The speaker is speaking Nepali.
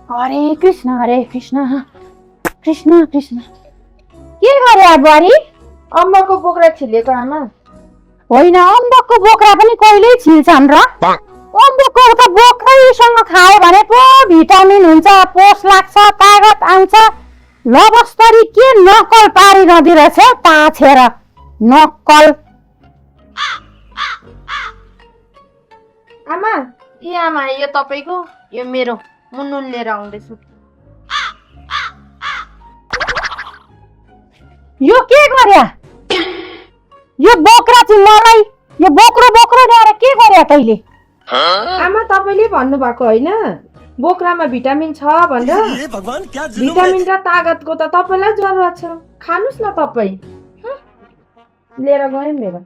हरे कृष्ण कृष्ण कृष्ण। के गरे बुहारी? अम्माको बोक्रा छिलेको आमा। होइन, अम्बकको बोक्रा पनि कहिल्यै छिल्छन् र? अम्बकको त बोक्रैसँग खायो भने पो भिटामिन हुन्छ, पोष लाग्छ, तागत आउँछ। लबस्तरी के नक्कल पारिरहँदो रहेछ ताछेर नक्कल। आमा, आमा यो तपाईको, यो मेरो। म नुन लिएर आउँदैछु। यो के गर्या? यो बोक्रा चाहिँ मलाई, यो बोक्रो ल्याएर के गर्या तैले? आमा तपाईले भन्नु भएको होइन बोक्रामा भिटामिन छ भनेर। भिटामिन र तागतको त तपाईलाई जरुरत छ, खानुस् न तपाई। लिएर गए मेरो।